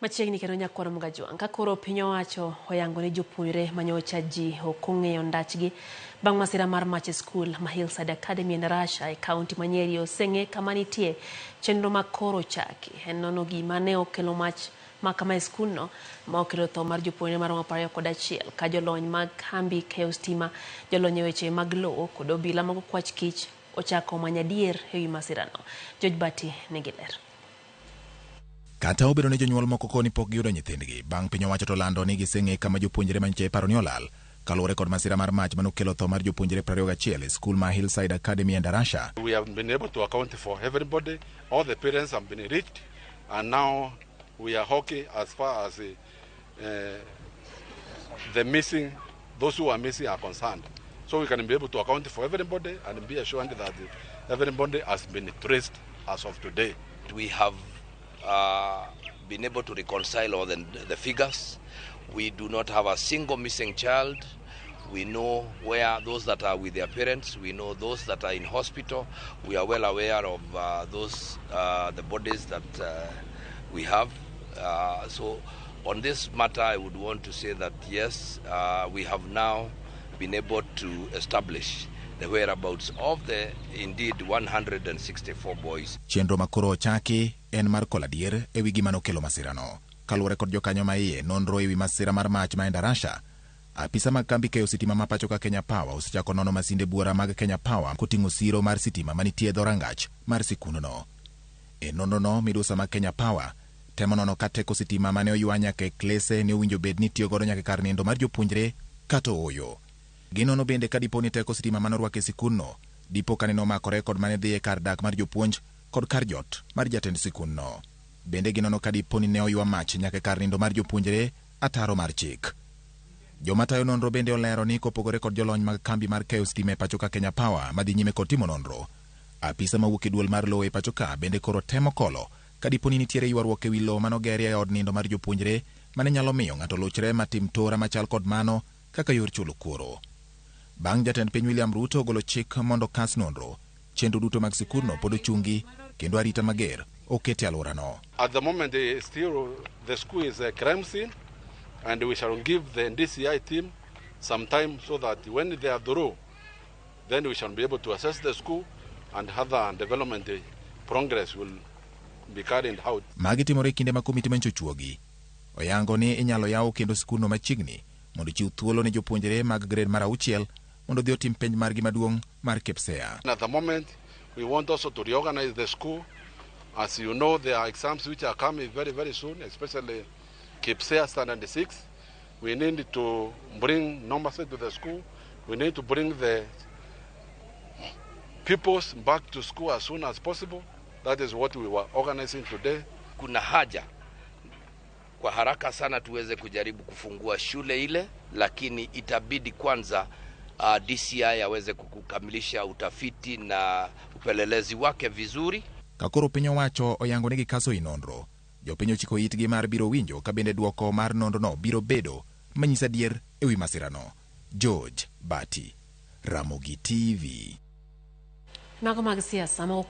Machiegni kendo nyakwar Mgajwang' ka koro piny owacho oyango ni jopuonjre manyocha ji ok ong'eyo ndachgi bang' masira mar mach e skul ma Hillside Academy e Endarasha e kaunti ma Nyeri oseng'e kama nitie chenro ma koro ochaki en nono gima ne okelo mach ma kama e skundno ma okelo tho mar jopuonjre maromo 21 ka jolony mag kambi keyo stima, jolony e weche mag lowo kod obila mag okwach kich ochako manyo adier e wi masirano. George Bati nigi ler. Kata obedo ni jonyuol moko koni pok giyudo nyithindgi, bang' piny owacho to lando ni giseng'e kama jopuonjre manyocha iparo ni olal, kaluwore kod masira mar mach manokelo tho mar jopuonjre 21 e skul ma Hillside Academy e Endarasha. We have been able to account for everybody. All the parents have been reached, and now we are okay as far as the missing, those who are missing are concerned. So we can be able to account for everybody and be assured that everybody has been traced as of today. We have been able to reconcile all the figures. We do not have a single missing child. We know where those that are with their parents. We know those that are in hospital. We are well aware of those the bodies that we have. So on this matter, I would want to say that yes, we have now been able to establish the whereabouts of the indeed 164 boys. Chenro ma koro ochaki en mar kolo adier e wi gima nokelo masirano. Kaluwore kod jokanyo ma iye nonro e wi masira mar mach ma Endarasha, apisa mag kambi keyo sitima ma pacho ka Kenya Power osechako nono masinde buora mag Kenya Power koting'o siro mar sitima manitie e dho rangach mar sikundno. E nonrono, midusa mag Kenya Power temo nono ka teko sitima mane oywa nyaka e klese ne owinjo bed ni tiyo godo nyaka e kar nindo mar jopuonjre kata ooyo. Ginono bende ka dipo ni teko sitima mane orwak e sikundno dipo ka nene omakore kod mane dhi e kar dak mar jopuonj kod kar jot mar jatend sikundno. Bende ginono ka dipo ni ne oywa mach nyaka e kar nindo mar jopuonjre ataro mar chik. Joma tayo nonro bende olero ni kopogore kod jolony mag kambi mar keyo sitima e pacho ka Kenya Power madhi nyime kod timo nonro, apisa mawuok e duol mar lowo e pacho ka bende koro temo kolo ka dipo ni nitiere ywaruok e wi lowo manogerie e od nindo mar jopuonjre mane nyalo miyo ng'ato luchre matim tora machal kod mano kaka yor chulo kuoro. Bang' jatend piny William Ruto ogolo chik mondo kas nonro, chenro duto mag sikundno pod ochungi kendo arita mager oket e alworano. At the moment, still the school is a crime scene, and we shall give the DCI team some time so that when they are through, then we shall be able to assess the school and other development progress will be carried out. Magi timore e kinde ma komiti manyocha ochuogi oyango ni inyalo yaw kendo sikundno machiegni mondo ochiw thuolo ne jopuonjre mag grade mar auchiel mondo odhi otim penj margi maduong' mar KPSEA. At the moment, we want also to reorganize the school. As you know, there are exams which are coming very, very soon, especially KPSEA Standard 6. We need to bring numbers to the school. We need to bring the pupils back to school as soon as possible. That is what we were organizing today. Kuna haja kwa haraka sana tuweze kujaribu kufungua shule ile, lakini itabidi kwanza DCI aweze kukamilisha utafiti na upelelezi wake vizuri. Ka koro piny owacho oyango ni gikaso i nonro, jopiny ochiko itgi mar biro winjo ka bende duoko mar nonrono biro bedo manyiso adier e wi masirano. George Bati, Ramogi TV. Mago mag siasa moko.